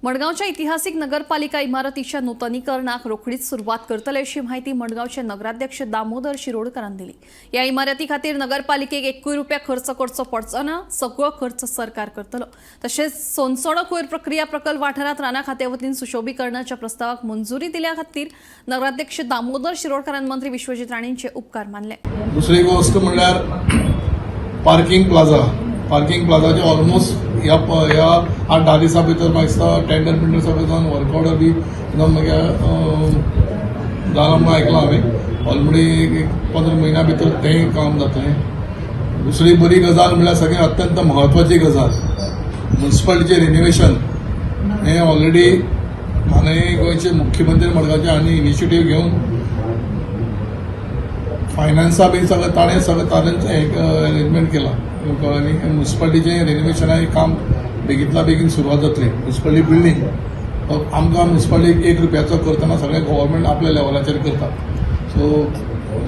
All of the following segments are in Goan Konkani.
मडगांवच्या इतिहासीक नगरपालिका इमारतीच्या नूतनीकरणाक रोखडीच सुरवात करतले अशी माहिती मडगांवचे नगराध्यक्ष दामोदर शिरोडकरान दिली. या इमारती खातीर नगरपालिकेक 1 रुपया खर्च करचो पडचो ना. सगळो खर्च सरकार करतलो. तशेंच सोनसोडो कोयर प्रक्रिया प्रकल्प वाठारांत राना खात्या वतीन सुशोभीकरणाच्या प्रस्तावाक मंजुरी दिल्या खातीर नगराध्यक्ष दामोदर शिरोडकरान मंत्री विश्वजीत राणेंचे उपकार मानले. दुसरी गोष्ट म्हणल्यार पार्किंग प्लाझा. पार्किंग प्लाझाचे ऑलमोस्ट ह्या 8-10 दिसां भितर म्हाका दिसता टेंडर बिंडर सगळें जावन, वर्क ऑर्डर बी जावन मागीर जालां म्हणून आयकलां हांवें. ऑलरेडी एक 15 म्हयन्या भितर तेंय काम जातलें. दुसरी बरी गजाल म्हणल्यार, सगळ्यात अत्यंत म्हत्वाची गजाल, म्युन्सिपालिटीचें रिनोवेशन हें ऑलरेडी माननीय गोंयचे मुख्यमंत्री मडगांवचे हांणी इनिशिएटीव घेवन फायनान्सा बी सगळें ताणें सगळें ताणें एक अरेंजमेंट केलां, कळ्ळें न्ही? म्युन्सिपालिटीचें रिनोवेशना काम बेगींतल्या बेगीन सुरवात जातली. म्युन्सिपालिटी बिल्डींग, आमकां म्युन्सिपालिटीक 1 रुपयाचो करतना सगळें गव्हर्मेंट आपल्या लेवलाचेर करता. सो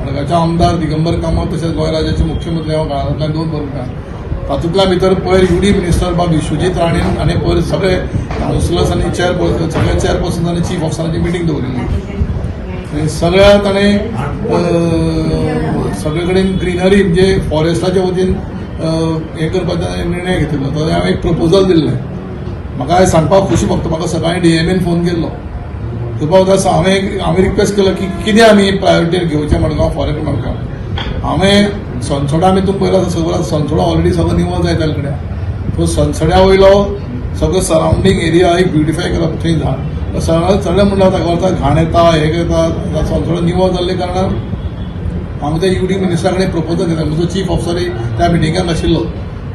मडगांवचे आमदार दिगंबर कामत तशेंच गोंय राज्याचे मुख्यमंत्री हांव काळांतल्यान दोन बरोबर तातूंतल्या भितर पयर युडी मिनिस्टर बाब विश्वजीत राणे आनी पयर सगळे कावन्सिलर्स आनी चेअरपर्सन, सगळे चेअरपर्सन आनी चीफ ऑफिसरांची मिटींग दवरिल्ली आनी सगळ्या ताणें सगळे कडेन ग्रिनरी म्हणजे फॉरेस्टाच्या वतीन हें करपाचो ताणें निर्णय घेतिल्लो. तो हांवें एक प्रपोजल दिल्लें. म्हाका आयज सांगपाक खुशी भोगता, म्हाका सकाळीं डीएमएन फोन केल्लो. तुका हांवें हांवें रिक्वेस्ट केलो की कितें आमी प्रायोरिटीर घेवचें मडगांव, फॉरेस्ट मडगांव. हांवें सनसोडा आमी तुमकां पयला सगळो सनसोडा ऑलरेडी सगळो निवळ जायत कडेन. सो सनसड्या वयलो सगळो सरावंडींग एरिया एक ब्युटिफाय करप. थंय झाड सगळें सगळें म्हणल्यार ताका वर्सा घाण येता, हें करता. सनसोडा निवळ जाल्ले कारणान हांवें ते युडी मिनिस्टरा कडेन प्रपोजल घेतलें. म्हजो चीफ ऑफिसरय त्या मिटिंगाक आशिल्लो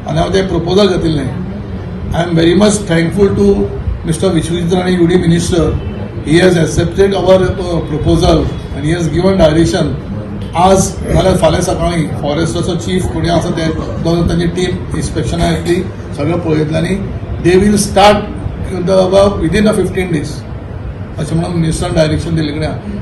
आनी हांवें तें प्रपोजल घेतिल्लें. I am very much thankful to Mister Vishwajit Rane, UD Minister. He has accepted our proposal and he has given direction. आज नाल्यार फाल्यां सकाळीं फॉरेस्टाचो चीफ कोणी आसा ते दोन तांची टीम इन्स्पेक्शनाक येतली, सगळें पळयतले आनी they will start the work within a 15 days अशें म्हणून मिनिस्टरान डायरेक्शन दिल्ले कडेन.